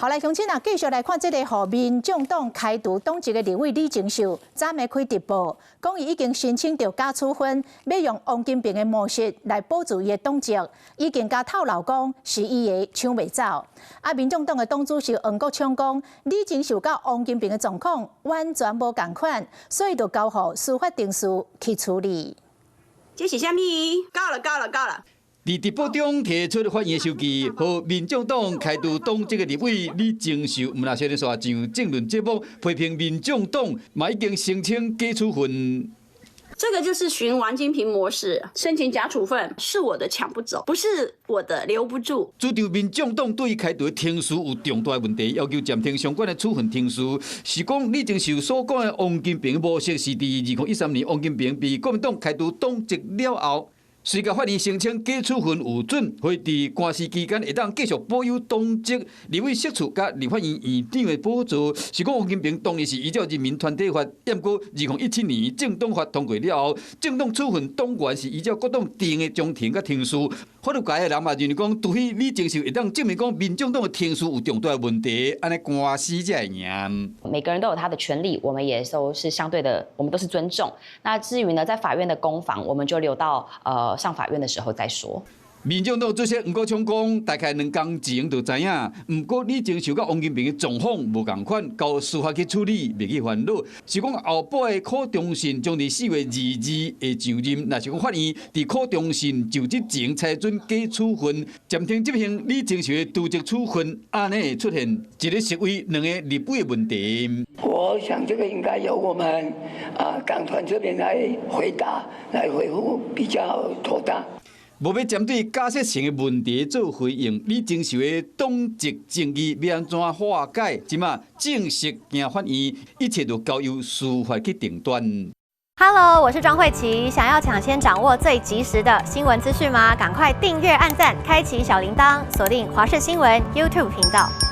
好來，鄉親啊，繼續來看這个予民眾黨開除黨籍的立委李鍾秀，昨暝開直播，講伊已經申請著假處分，欲用王金平的模式來保住伊的黨籍，已經共透露講是伊的搶袂走。啊，民眾黨的黨主席黃國昌講，李鍾秀佮王金平的狀況完全無仝款，所以就交予司法程序去處理。這是啥物？夠了，夠了，夠了。佇直播中提出法院的收據，予民眾黨開除黨籍的立委李鍾秀，毋但小連續上政論節目批評民眾黨，嘛已經申請假處分。這個就是循王金平模式，申請假處分，是我的搶不走，不是我的留不住。主張民眾黨對開除程序有重大問題，要求暫停相關的處分程序。是講李鍾秀所講的王金平模式，是佇2013年王金平被國民黨開除黨籍了後，隨共法院聲稱假處分有準，會佇官司期間會當繼續保有黨籍、立委席次佮立法院院長的寶座。是講王金平當年是依照人民團體法，毋過2017年政黨法通過了後，政黨處分黨員是依照各黨定的章程佮程序。法律界的人嘛認為講，除非李鍾秀會當證明講民眾黨的程序有重大的問題，按呢官司才會贏。每個人都有他的權利，我們也都是相對的，我們都是尊重。那至於呢，在法院的攻防，我們就留到上法院的時候再說。民眾黨主席黃國昌講，大概2工前就知影，毋過李鍾秀佮王金平的狀況無仝款，交司法去處理，袂去煩惱。是講後擺的柯忠信將佇4月22會上任，若是講法院佇柯忠信就職前裁准假處分，暫停執行李鍾秀的瀆職處分，按呢會出現一个席位兩个立委的問題。我想這個應該由我們啊黨團這邊來回答、來回覆比較妥當。無欲針對假設性的問題做回應，李鍾秀的黨籍爭議欲按怎化解？這馬正式行法院，一切都交由司法去定斷。 Hello，我是莊慧琪，想要搶先掌握最及時的新聞資訊嗎？趕快訂閱、按讚、開啟小鈴鐺，鎖定華視新聞 YouTube 頻道。